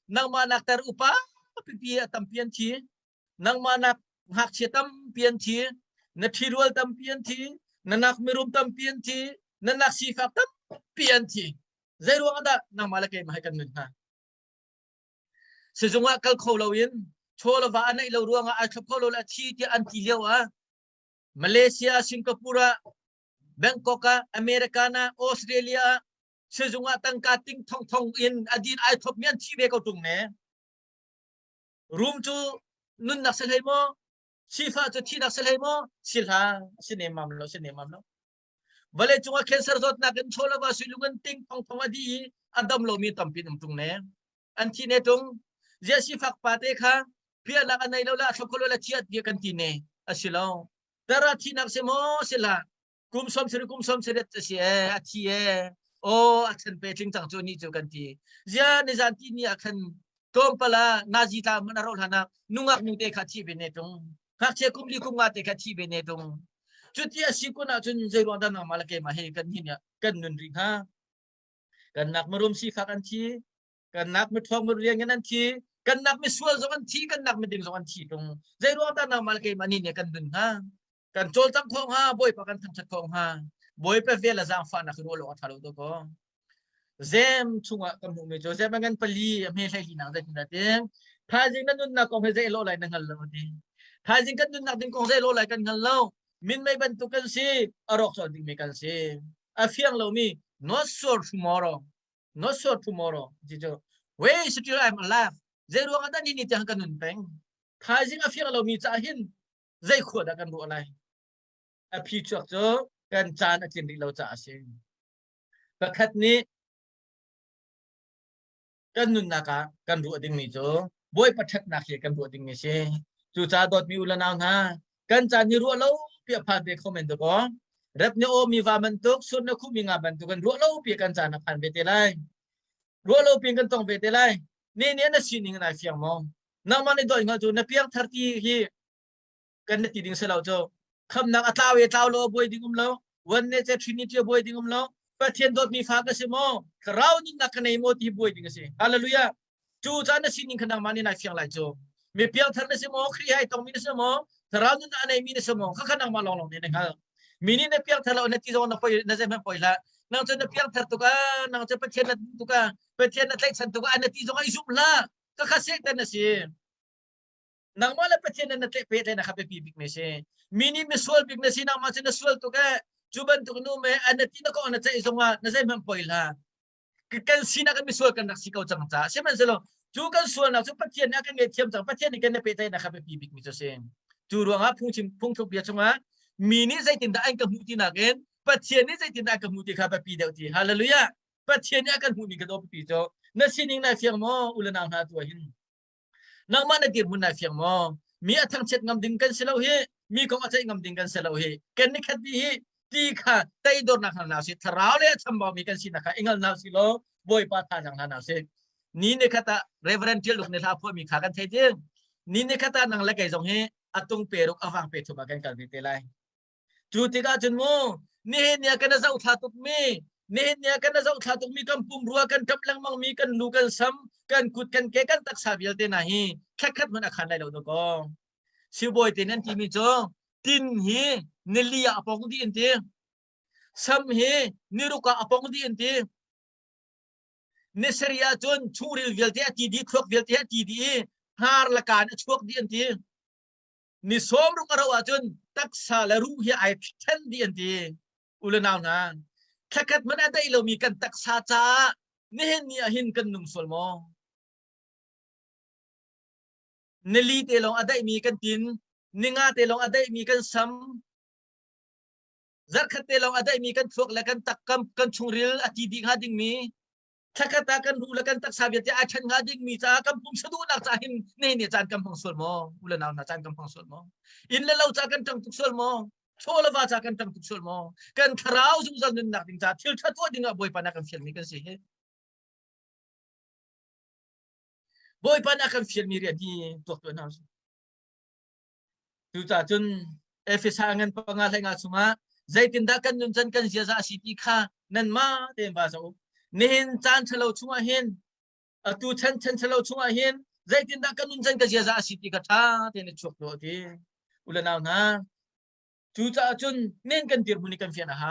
Nangmah nak tar upa pipi a tampi an thi. Nangmah nak ngakchia tampi an thi. Na ṭhirual tampi an thi. Na nak mirum tampi an thi. Na nak sifak tampi an thi. Zei ruang ah dah nangmah le keimah he kan nun hnga? Sizung ah kal kho loin chaw le va a neih lo ruangah ai thlop kho lo le a thi tiah an ti lio ah Malaysia, Singapore ah, Bangkok ah, America ah, Australia ah sizung ah tangka ting thong thong in a din ai thlop mi an thi ve ko tung ne. Rum cu nunnak si hlei maw? Sifah cu thihnak si hlei maw? Si hlah, si nemam lo, si nemam lo. Vawlei cungah cancer zawtnak in chaw le va suilung in ting thong thong a dih i a dam lomi tampi an um tung ne. An thi ne tung. Ziah sifak pa te kha piahnak a nei lo le a thlop kho lo le thi a kan ti ne. A si lo. Tara thinak si maw si hlah. Kum som sari kum som sariat a si e a thi e. Aw a chan pe tling cang cu ni cu kan ti. Zia nizan ti ni ah khan tlawmpal ah nazi tla man a ro hlan ah nungak nu te kha thi ve ne tung. Ngakchia kum li kum nga te kha thi ve ne tung. Cuti a si kun ahcun zei ruang dah nangmah le keimah hi kan hin kan nun rih hnga? Kan nak marum sifak an thi, kan nak miṭhawng mirian an thi, kan nak misual zong an thi, kan nak miding zong an thi tung. Zei ruang dah nangmah le keimah nih kan nun hnga? Kan cawlcangh khawh hnga, Bawipa kan thangṭhat khawh hnga. Bawipa vel le zaangfahnak hi ruah lo a ṭha lo to ko. Zem chungah kan hmuhmi cu zem a ngan pali a hme hlei linak zeitin dah ti thaizing na nunnak kong hi zei lawh lai na hngal lo ti thaizing kan nunnak ding kong zei lawh lai kan hngal lo minmei bantuk kan si a rawk colh dingmi kan si a fiang lomi not sure tomorrow not sure tomorrow ti cu wait still I'm alive zei ruang ah dah ni ni tiang kan nun peng thaizing a fiang lomi caah hin zei khua dah kan ruah lai a phi chuak cu kan caan a tlin rih lo caah a si Pakhat nih kan nunnak ah kan ruah dingmi cu Bawipa ṭhatnak hi kan ruah dingmi a si. Cucaah dawtmi u le nau hna, kan caan hi ruah lo pi a phan ve kho men dakaw. Rep nih aw mi va bantuk, sur na khuh mi nga bantuk in ruah lo pi kan caan a phan ve te lai. Ruah lo piin kan tong ve te lai. Ne nih na sining nai fiang maw? Nangmah nih dawt hngal cu na piangthar ti hi kan na ti ding si lo cu khamnak a tlau e tlau lo buai ding um lo one nature trinity a buai ding um lo pathian dawtmi fa ka si maw thlarau nunnak ka nei maw ti buai ding a si hallelujah cu caan na sining kha nangmah nih nai fiang lai cu mi piangthar na si maw Khrih hai tongmi na si maw thlarau nunnak a neimi na si maw kha kha nangmah lawng lawng nih na hngal mi nih na piangthar lo na ti zong na poi na zeihmanh poi hlah nang cu na piangthar tuk a nang cu pathian na duh tuk a pathian na tlaihchan tuk a na ti zong ai zum hlah ka kha satan na si Nangmah le Pathian na tlaih pehtlaihnak kha biapi bik mi si. Mi nih misual bik na si nangmah cu na sual tuk ee. Cu bantuk nu me na ti na kong na ceih zongah na zeihmanh poi hlah. Kan sinak in misual kan rak si ko cang caah sihmanhsehlaw cu kan sualnak cu Pathian nih a kan ngaihthiam cang. Pathian nih kan na pehtlaihnak kha biapi bik mi cu si. Cu ruangah phungchim phungthluk bia chungah mi nih zeitindah an ka hmuh ti nakin Pathian nih zeitindah a ka hmuh ti kha biapi deuh ti. Hallelujah. Pathian nih a kan hmuh ning kan biapi cu. Na sining nai fiang maw u le nau hna tu ah hin? Nangmah na dirhmun nai fiang maw? Mi a thangchiat ngam ding kan si lo hi, mi kong a ceih ngam ding kan si lo hi. Kan ni khat dih hi ti kha teidornak hna hna si thlarau le a chambau mi kan sinak kha ingal hna si law Bawipa thazaang hna hna si. Ni ni khat ah Reverend Tial Luk nih hla phuah mi kha kan thei ding. Ni ni khat ah nang le kei zong hi atung pe ruk awang pe thum ah kan kal ve te lai. Cu tikah cun mu nihin ni ah kan zohthla tukmi nihin ni ah kan zohthla tukmi kan pumrua kan ṭap lengmang mi kan lu kan sam kan kut kan ke kan taksa vialte hna hi thlakhat hmanh a khan lai lo dakaw. Sibawi te nan timi cu tin hi nili ah a pong dih an ti. Sam hi niruk ah a pong dih an ti. Ni sarih ah cun chungril vialte a ti dih thluak vialte a ti dih i hnar le kaan a chuak dih an ti. Ni sawmruk a rauh ahcun taksa le ruh hi ai ṭhen dih an ti. U le nau hna, thlakhat hmanh a daih lomi kan taksa caah nihin ni ah hin kan nung sual maw? Nili te lawng a daihmi kan tin, ninga te lawng a daihmi kan sam, zarkhat te lawng a daihmi kan thluak le kan takkam kan chungril a ti dih hnga dingmi thlakhat ah kan ruh le kan taksa vialte aa ṭhen hnga dingmi caah kan pumsa duhnak caah hin ne ne caan kan hmang sual maw? U le nau hna caan kan hmang sual maw? Inn le lo caah kan ṭang tuk sual maw? Chaw le va caah kan ṭang tuk sual maw? Kan thlarau zungzal nunnak ding caah thil ṭha tuah ding ah Bawipa nih a kan fialmi kan si hi. Bawipa nih a kan fialmi rian hi tuak tuah hna usih. Cucaah cun Efesa ngan panga hlei nga chungah zeitindah kan nuncan kan ziaza a si ti kha nanmah tein va zoh u. Nihin caan ṭhalo chungah hin. Atu chan chan chalo chungah hin zeitindah kan nun chan ka ziaza a si ti kha ṭha tein i chuak tuah ti. U le nau hna, cucaah cun men kan dirhmun i kan fian a hau.